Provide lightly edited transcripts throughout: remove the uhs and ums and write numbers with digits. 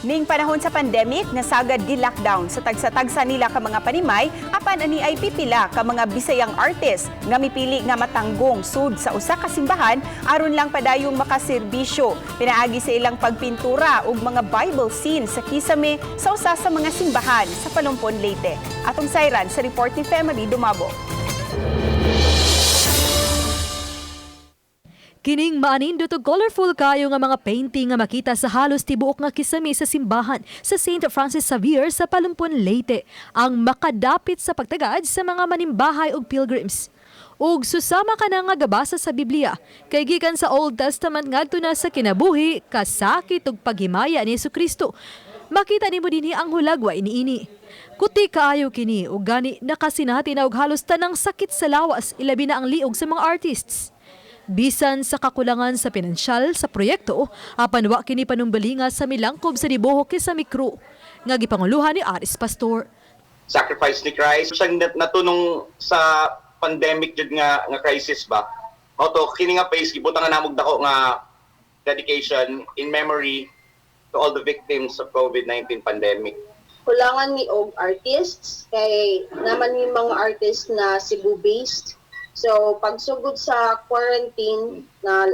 Ning panahon sa pandemic, nasagad gi-lockdown sa tagsa-tagsa nila ka mga panimay, apan ani ay pipila ka mga Bisayang artist nga mipili nga matanggong sud sa usa ka simbahan aron lang padayong makaserbisyo. Pinaagi sa ilang pagpintura ug mga Bible scenes sa kisame sa usa sa mga simbahan sa Palumpon, Leyte. Atong sayran sa report ni Family Dumabo. Kining maanindot og colorful kayo nga mga painting nga makita sa halos tibuok nga kisame sa simbahan sa St. Francis Xavier sa Palumpon, Leyte, ang makadapit sa pagtagad sa mga manimbahay ug pilgrims. Ug susama ka na nga gabasa sa Biblia, kay gikan sa Old Testament ngadto na sa kinabuhi, kasakit ug paghimaya ni Kristo. Makita nimo dinhi ang hulagway niini. Kuti kaayo kini ug gani nakasinati na og halos tanang sakit sa lawas, ilabi na ang liog sa mga artists. Bisan sa kakulangan sa pinansyal sa proyekto, apan wa kini panumbalinga sa milangkob sa dibuho kisame crew nga gipanguluhan ni Aris Pastor. Sacrifice ni Christ. Siyang natunong sa pandemic jud nga crisis ba. Mao to kini nga phase gibutangan namog dako nga dedication in memory to all the victims of COVID-19 pandemic. Kulangan ni og artists kay naman ni mga artists na Cebu based. So pagsugod sa quarantine na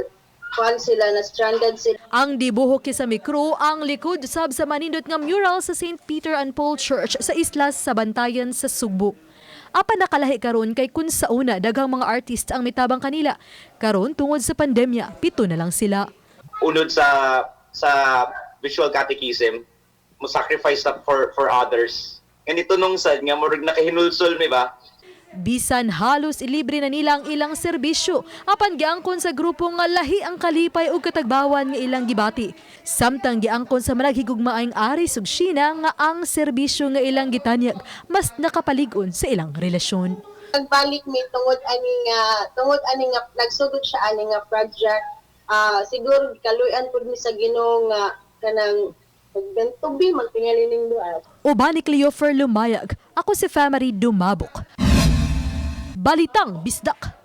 kuan sila, na stranded sila. Ang dibuho kisame crew ang likod sab sa manindot nga mural sa St. Peter and Paul Church sa islas sa Bantayan sa Sugbo. Apan nakalahi karon kay kun sa una daghang mga artist ang mitabang kanila. Karon, tungod sa pandemya, 7 na lang sila. Unod sa visual catechism, mo sacrifice up for others. Ganito nung sad nga murag nakahinulsol mi ba. Bisan halos ilibre na nila ang ilang serbisyo, apan giangkon sa grupo nga lahi ang kalipay ug katagbawan nga ilang gibati. Samtang giangkon sa managhigugmaang Aris ug Sheena nga ang serbisyo nga ilang gitanyag mas nakapalig-on sa ilang relasyon. Nagbalik mi tungod ani nga nagsugod siya ani nga project. Siguro kaluyan pud mi sa Ginoo nga kanang maggantubi magtingali ning duha. Uban ni Cleofer Lumayag, ako si Family Dumabok. Balitang Bisdak.